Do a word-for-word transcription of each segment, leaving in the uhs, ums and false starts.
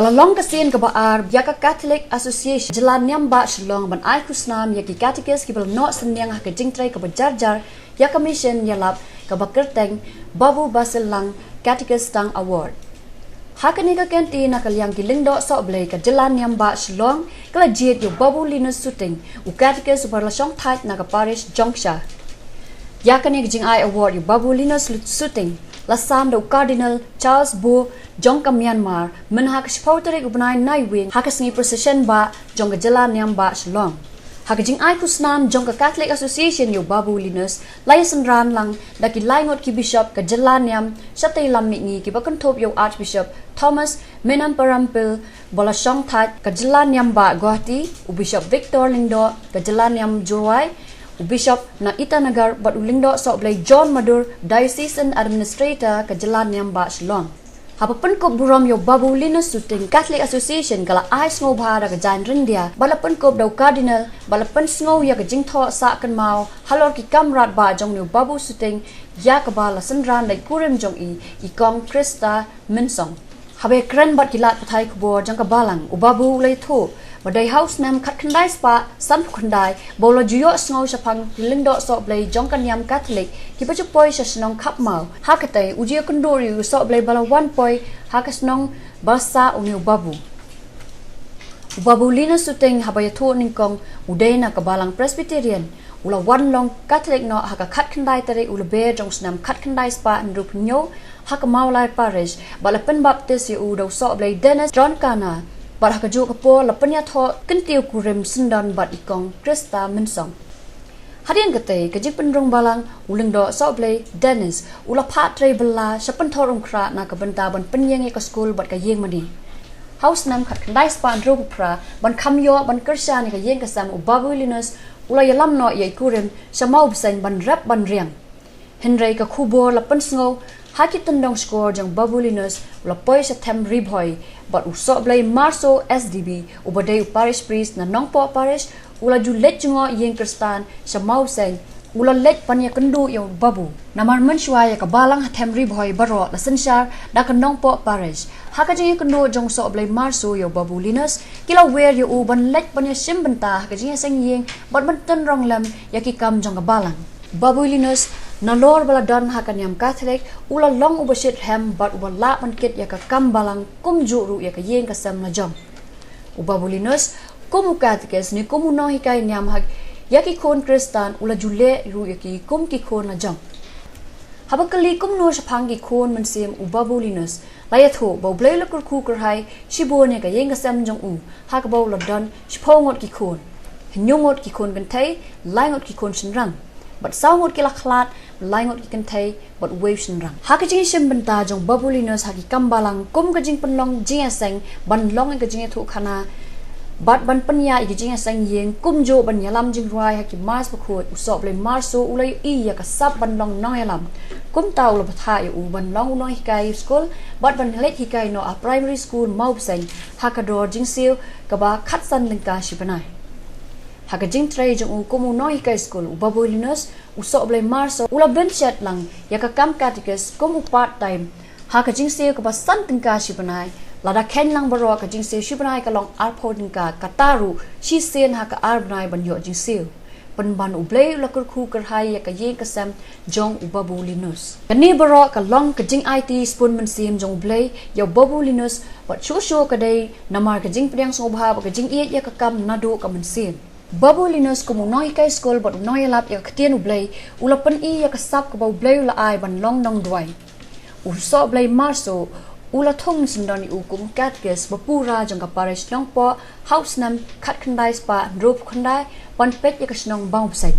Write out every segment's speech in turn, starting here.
La long ka sien kaba ar ïa ka Catholic Association Jylla Niam Bah Shillong ban ai khusnam ïa ki katikis kiba la noh synñiang ha ka jingtrei kaba jar jar ïa ka mission ïalap kaba kyrteng Babu Basil Lang Katikis Tang Award. Ha kane ka kynti na ka liang ki lyngdoh sohblei ka Jylla Niam Bah Shillong ka la jied ïa u Babu Linus Suting, u katikis uba la shongthait na ka parish Jongsha. Ïa kane ka jingai award ïa u Babu Linus Suting la sam da u Cardinal Charles Bo jong ka Myanmar mynha ka shiphew tarik u bnai Naiwieng ha ka sngi procession bah jong ka Jylla Niam Bah Shillong. Ha ka jingai khusnam jong ka Catholic Association ïa u Babu Linus la ïasynran lang da ki laingut ki bishop ka Jylla Niam Shatei Lam Mihngi kiba kynthup ïa u Archbishop Thomas Menamparampil ba la shongthait ka Jylla Niam Bah Guwahati, u Bishop Victor Lyngdoh ka Jylla Niam Jowai, u Bishop na Itanagar bad u lyngdoh sohblei John Madur, Diocesan Administrator ka Jylla Niam Bah Shillong. Haba pynkup burom ïa u Babu Linus Suting, Catholic Association ka la ai sngewbha da ka jaiñ ryndia bad la pynkup da u Cardinal bad la pynsngew ïa ka jingthoh sah kynmaw halor ki kam radbah jong une u Babu Suting ïa kaba la synran da i kurim jong i, i Kong Krista Mynsong. Haba ïakren bad ki lad pathai khubor jong ka Balang, u Babu u la ïathuh ba dei ha u snem khatkhyndai spah sanphew khyndai ba u la ju ïohsngew shaphang ki lyngdoh sohblei jong ka niam Katholik kiba ju poi sha shnong Khapmaw. Ha katei u ju ïakynduh ïa u sohblei ba la wan poi ha ka shnong ba la sah une u Babu. U Babu Linus Suting haba ïathuh nyngkong u dei na ka Balang Presbyterian. U la wan long Katholik noh ha ka khatkhyndai tarik u Lber jong u snem khatkhyndai spah hynriewphew hynñiew ha ka Mawlai Parish bad la pynbaptis ïa u da u sohblei Dennis Tronkana bad ha kajuh ka por la pynïathoh kyntiew kurim syndon bad i Kong Krista Mynsong. Hadien katei ka jingpynrung balang, u lyngdoh sohblei Dennis u la phah trei bylla sha Pynthorumkhrah na ka bynta ban pynïeng ïa ka skul bad ka ïingmane. Ha u snem khatkhyndai spah hynriewphew phra, ban kham ïoh ban kyrshan ïa ka ïing ka sem, u Babu Linus u la ïalam noh ïa i kurim sha Mawbseiñ ban rep ban riang. Hynrei ka khubor la pynsngew ha ki tyndong shkor jong u Babu Linus u la poi sha Them Ri Bhoi bad u sohblei Marso S D B uba dei u parish priest na Nongpoh Parish u la ju leit jngoh ïing Khristan sha Mawbseiñ. U la leit ban ïakynduh ïa u Babu. Namar mynshuwa ïa ka Balang ha Them Ri Bhoi baroh la synshar da ka Nongpoh Parish. Ha ka jingïakynduh jong u sohblei Marso ïa u Babu Linus, ki la wer ïa u ban leit ban ïashim bynta ha ka jingïaseng ïing bad ban tynrong lem ïa ki kam jong ka Balang. Babu Linus, nalor ba la don ha ka niam Katholik, u la long uba shitrhem bad uba lah ban kit ïa ka kam Balang kumjuh ruh ïa ka ïing ka sem la jong. U Babu Linus, kum u katikis ne kum u nonghikai niam ha ïa ki khun Khristan, u la ju leh ruh ïa ki kum ki khun la jong. Haba kylli kumno shaphang ki khun mynsiem, u Babu Linus la ïathuh ba U Blei u la kyrkhu kyrhai shibun ïa ka ïing ka sem jong u, ha kaba u la don shiphew ngut ki khun. Hynñiew ngut ki khun kynthei, lai ngut ki khun shynrang. Bad saw ngut ki la khlad, lai ngut ki kynthei bad uwei u shynrang. Ha ka jingïashim bynta jong u Babu Linus ha ki kam Balang kum ka jingpynlong jingïaseng ban long ïa ka jingïathuhkhana bad ban pynïaid ïa ka jingïaseng ïing kumjuh ban ïalam jingrwai ha ki Mass Bakhuid, u sohblei Marso u la ïohi ïa ka sap ban long nongïalam. Kumta u la bthah ïa u ban long u nonghikai skul bad ban leit hikai noh ha Primary School Mawbseiñ ha ka dor jingsiew kaba khatsan tyngka shi bnai. Ha ka jingtrei jong u kum u nonghikai skul, u Babu Linus, u sohblei Marso u la bynshet lang ïa ka kam katikis kum u part time ha ka jingsiew kaba san tyngka shi bnai. Lada kheiñ lang baroh, ka jingsiew shi bnai ka long arphew tyngka, kata ruh shisien ha ka ar bnai ban ïoh jingsiew. Pynban U Blei u la kyrkhu kyrhai ïa ka ïing ka sem jong u Babu Linus. Kane baroh ka long ka jingaiti shibun mynsiem jong U Blei ïa u Babu Linus, bad shuh shuh ka dei namar ka jingpdiang sngewbha bad ka jingïeit ïa ka kam naduh ka mynsiem. Babu Linus kum u nonghikai skul bad u nongïalap ïa ka ktien U Blei, u la pyni ïa ka sap kaba U Blei u la ai ban long nongduwai. U sohblei Marso u la thung syndon ïa u kum u katikis ba pura jong ka parish Nongpoh ha u snem khatkhyndai spah hynriewphew khyndai ban peit ïa ka shnong Mawbseiñ.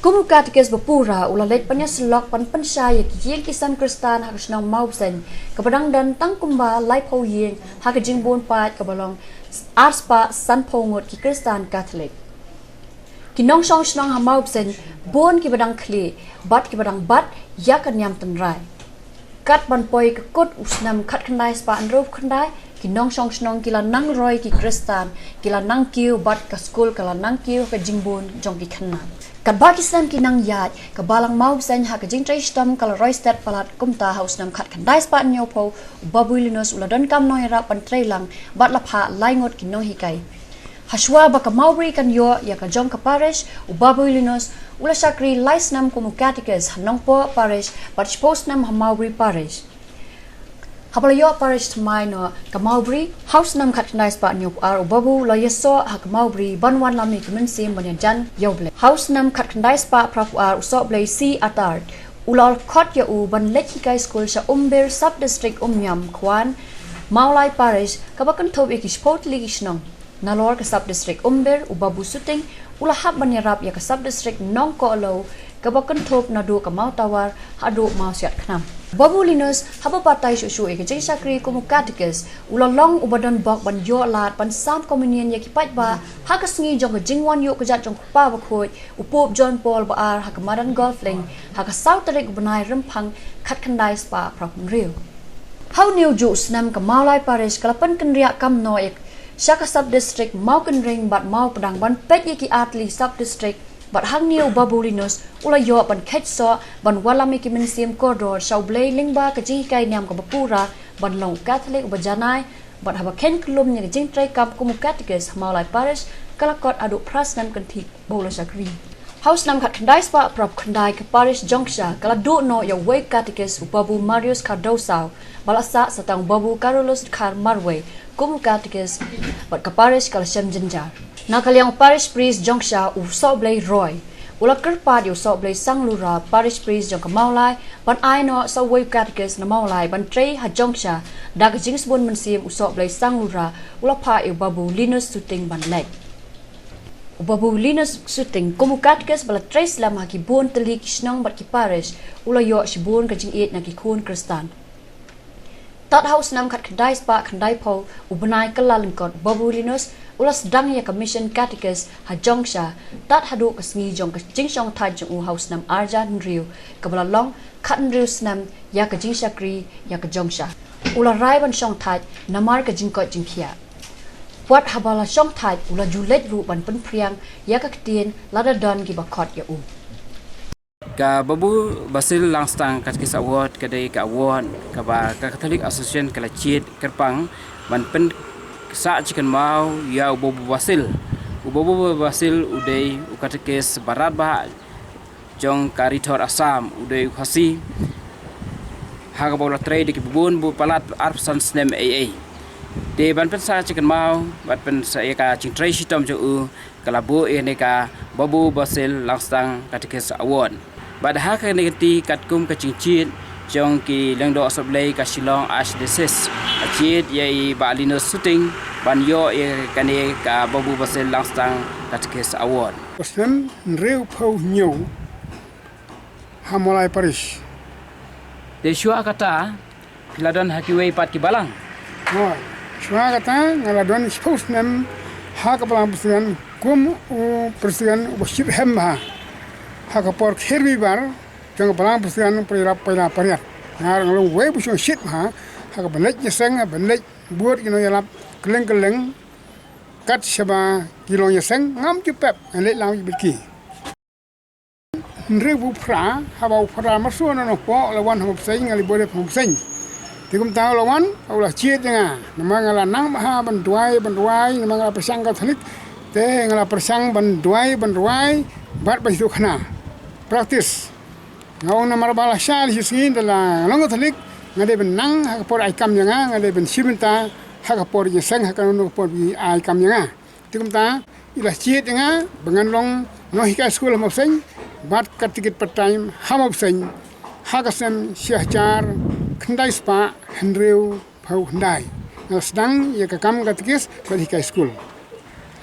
Kum u katikis ba pura u la leit ban ïasyllok ban pynshai ïa ki ïing ki sem Khristan ha ka shnong Mawbseiñ, kaba dang don tang kumba laiphew ïing ha ka jingbun paid kaba long ar spah sanphew ngut ki Khristan Katholik. Ki nongshong shnong ha Mawbseiñ bun kiba dang khlieh bad kiba dang bat ïa ka niam tynrai. Kat ban poi ka kut u snem khatkhyndai spah hynriewphew khyndai, ki nongshong shnong ki la nang roi ki Khristan, ki la nang kiew bad ka skul ka la nang kiew ha ka jingbun jong ki khynnah. Katba ki snem ki nang ïaid, ka Balang Mawbseiñ ha ka jingtrei shitom ka la roi stet palat. Kumta ha u snem khatkhyndai spah hynñiewphew, u Babu Linus u la donkam nongïarap ban trei lang bad la phah lai ngut ki nonghikai. Hashwa ba ka Mawbri kan ïoh ïa ka jong ka parish, u Babu Linus u la shakri lai snem kum u katikis ha Nongpoh parish bad shiphew snem ha Mawbri parish. Haba la ïoh parish thymmai na ka Mawbri ha u snem khatkhyndai spah hynñiewphew ar, u Babu u la ïasoh ha ka Mawbri ban wallam ïa ki mynsiem ban ïajan ïa U Blei. Ha u snem khatkhyndai spah phraphew ar, u Sohblei C Attard u la ol khot ïa u ban leit hikai skul sha Umbir, sub district Umiam Khwan, Mawlai parish, kaba kynthup ïa ki shiphew tylli ki shnong. Nalor ka sub district Umbir, u Babu Suting u la hap ban ïarap ïa ka sub district Nongkohlew, kaba kynthup naduh ka Mawtawar haduh Mawsiatkhnam. Babu Linus, haba batai shuh shuh ïa ka jingshakri kum u katikis, u la long uba don bok ban ïoh lad ban sam communion ïa ki paidbah ha ka sngi jong ka jingwan ïuh kjat jong u Kpa Bakhuid, u Pope John Paul ba ar, ha ka madan Golf Link ha ka saw tarik u bnai Rymphang khatkhyndai spah phraphew hynriew. Ha une u juh u snem ka Mawlai parish ka la pynkynriah kam noh ïa sha ka sub district Mawkynreng bad Mawpdang ban peit ïa ki artylli sub district. Bad hangne u Babu Linus u la ïoh ban kheit soh ban wallam ïa ki mynsiem kordor sha U Blei lyngba ka jinghikai niam kaba pura, ban long u Katholik uba janai. Bad haba kheiñ kyllum ïa ka jingtrei kam kum u katikis ha Mawlai parish, ka la kot haduh phra snem kynthih ba u la shakri. Ha u snem khatkhyndai spah phraphew khyndai ka parish Jongsha ka la duh noh ïa uwei u katikis, u Babu Marius Khardewsaw, ba la sah sa tang u Babu Carolus Dkhar marwei kum u katikis, bad ka parish ka la shem jynjar. Na ka liang u parish priest Jongsha, u Sohblei Roy u la kyrpad ïa u Sohblei Sanglura, parish priest jong ka Mawlai, ban ai noh sa uwei u katikis na Mawlai ban trei ha Jongsha. Da ka jingsbun mynsiem u Sohblei Sanglura u la phah ïa u Babu Linus Suting ban leit. U Babu Linus Suting kum u katikis ba la trei slem ha ki bun tylli ki shnong bad ki parish, u la ïoh shibun ka jingïeit na ki khun Khristan. Tad ha u snem khatkhyndai spah khyndaiphew, u bnai Kyllalyngkot, u Babu Linus u la sdang ïa ka mission katikis ha Jongsha, tad haduh ka sngi jong ka jingshongthait jong u ha u snem arhajar hynriew, kaba la long khathynriew snem ïa ka jingshakri ïa ka Jongsha. U la rai ban shongthait namar ka jingkoit jingkhiah. Wat haba la shongthait u la ju leit ruh ban pynphriang ïa ka ktien lada don kiba khot ïa u. Ka Babu Basil Langstang Catechist Award ka dei ka award kaba ka Catholic Association ka la jied kyrpang ban pynsah jingkynmaw ïa u Babu Basil. U Babu Basil u dei u katikis ba radbah jong ka Ri Thor Assam, u dei u Khasi, ha kaba u la trei da ki bun bun palat arphew san snem eiei. Te ban pynsah jingkynmaw bad pynsah ïa ka jingtrei shitom jong u, ka la buh ïa kane ka Babu Basil Langstang Catechist Award. Bad ha kane ka kti katkum ka jingjied jong ki Lyngdoh Sohblei ka Shillong Archdiocese, ka jied ïa i Bah Linus Suting ban ïoh ïa kane ka Babu Basil Langstang Catechist Award. Snem hynriewphew hynñiew ha Mawlai Parish. Te shuwa kata phi la don ha kiwei pat ki balang? Hooid. Shuwa kata nga la don shiphew snem ha ka Balang President kum u President uba shitrhem bha ha ka por kher bibar jong ka Balang President, pyrshah pyrshah pyrshah. Nga ruh nga long uwei uba shong shit bha ha ka ban leit ïaseng, ban leit bud ki nongïalap kylleng kylleng. Kat shaba ki long ïaseng ngam ju pep, nga leit lang ïa bad ki. Hynriewphew phra, haba u Phadar Marsiew na Nongpoh u la wan ha Mawbseiñ, nga la bud ha Mawbseiñ. Te kumta u la wan, u la jied ïa nga. Namar nga la nang bha ban duwai, ban duwai, namar nga la pyrshang Katholik. Te nga la pyrshang ban duwai, ban duwai bad ban sdukha. Practice. Nga ong namar ba la shah la shisngi da la long Katholik, nga dei ban nang ha ka por ai kam ïa nga, nga dei ban shim bynta ha ka por ïaseng, ha kano kano ka por ai kam ïa nga. Te kumta i la jied ïa nga ba ngan long nonghikai skul ha Mawbseiñ bad katikis part time ha Mawbseiñ ha ka snem shi hajar khyndai spah hynriewphew khyndai. Nga la sdang ïa ka kam katikis bad hikai skul.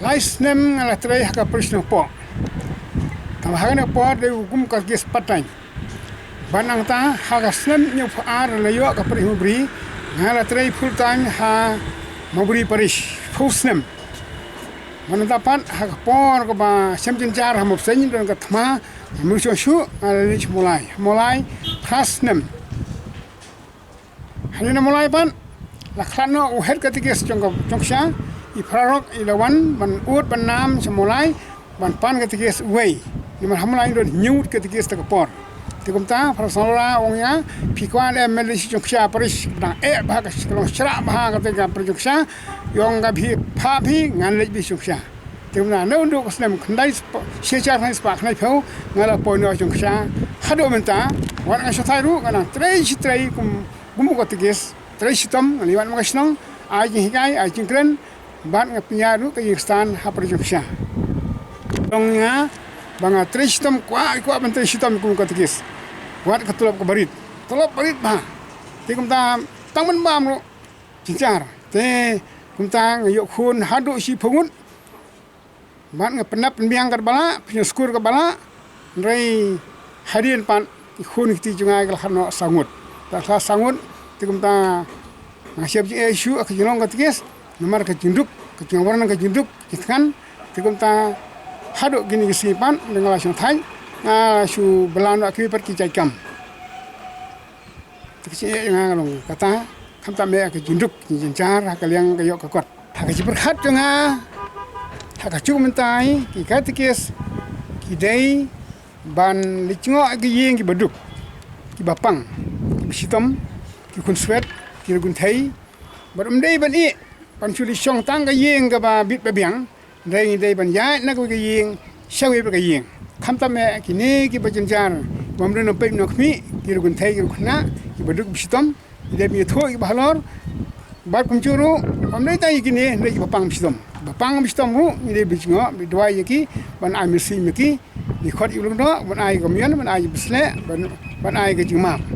Lai snem nga la trei ha ka parish Nongpoh. Tangba ha kane ka por dei kum katikis part time. Bad nangta ha ka snem hynñiewphew ar la ïoh ka parish Mawbri, nga la trei full time ha Mawbri Parish phew snem. Bad nangta pat ha ka por kaba shem jynjar ha Mawbseiñ, don ka thma, nga mut shuh shuh nga la leit sha Mawlai. Mawlai phra snem. Hangne na Mawlai pat la khlad noh u head katikis jong ka, jong ka sha, i Pharok i la wan ban ud ban nam sha Mawlai ban pan katikis uwei. Namar ha Mawlai don hynñiew ngut katekis ha ka por. Te kumta para sngewlada ong ïa nga, phi kwah ne em leit sha Jongksha Parish, dang eh bha ka, ka long shrah bha kata ka Parish Jongksha, ong ka phi, pha phi ngan leit beit Jongksha. Te kumta na u duk ka snem khyndai spah, shi hajar khyndai spah khyndaiphew nga la poi noh Jongksha. Haduh mynta wat nga shong thait ruh nga dang trei shi trei kum, kum u katekis, trei shitom, nga leit wad ma ka shnong, ai jinghikai, ai jingkren, bad nga pynïaid ruh ka ïing stand ha Parish Jongksha. Ong nga ba nga trei shitom, kwah, kwah ban trei shitom kum u katekis. Wat ka tulop ka barit. Tulop barit bha. Te kumta tang ban bam ruh jynjar. Te kumta nga ïoh khun haduh shiphew ngut. Bad nga pyndap pynbiang katba lah, pynskhem katba lah. Hynrei hadien pat ki khun kti jong nga ki la khlad noh saw ngut. La khlad saw ngut, te kumta nga shep jingeh shuh ha ka jinglong katekis, namar ka jingduk, ka jingwan ka jingduk, jingthngan, te kumta haduh kine ki sngi pat, nga la shong thait, nga shu bylla noh kiwei pat ki jait kam. Te ka jingeh jong nga ka long kata, khamtam eh ka jingduk, jingjynjar, ha ka liang ka ïoh ka kot. Ha ka jingpyrkhat jong nga, ha kajuh mynta, ki katekis, ki dei ban leit jngoh ki ïing kiba duk, kiba pang, kiba shitom, ki khunswet, ki riewkynthei, bad ym dei ban ïeh, ban shu leit shong tang ka ïing kaba bit ba biang, hynrei ngi dei ban ïaid na kawei ka ïing sha kawei pat ka ïing. Khamtam eh kine kiba jynjar, bym don nongpeit nongkhmih, ki riewkynthei, ki riewkhynnah, kiba duk kiba shitom, ngi dei ban ïathuh ïa kiba halor. Bad kumjuh ruh, ym dei tang ïa kine, hynrei kiba pang kiba shitom. Kiba pang kiba shitom ruh, ngi dei ban jngoh, ban duwai ïa ki, ban ai mynsiem ïa ki, ban khot ïa u Lyngdoh, ban ai ka myon, ban ai ka jingbasleh, ban, ban ai ka jingmap.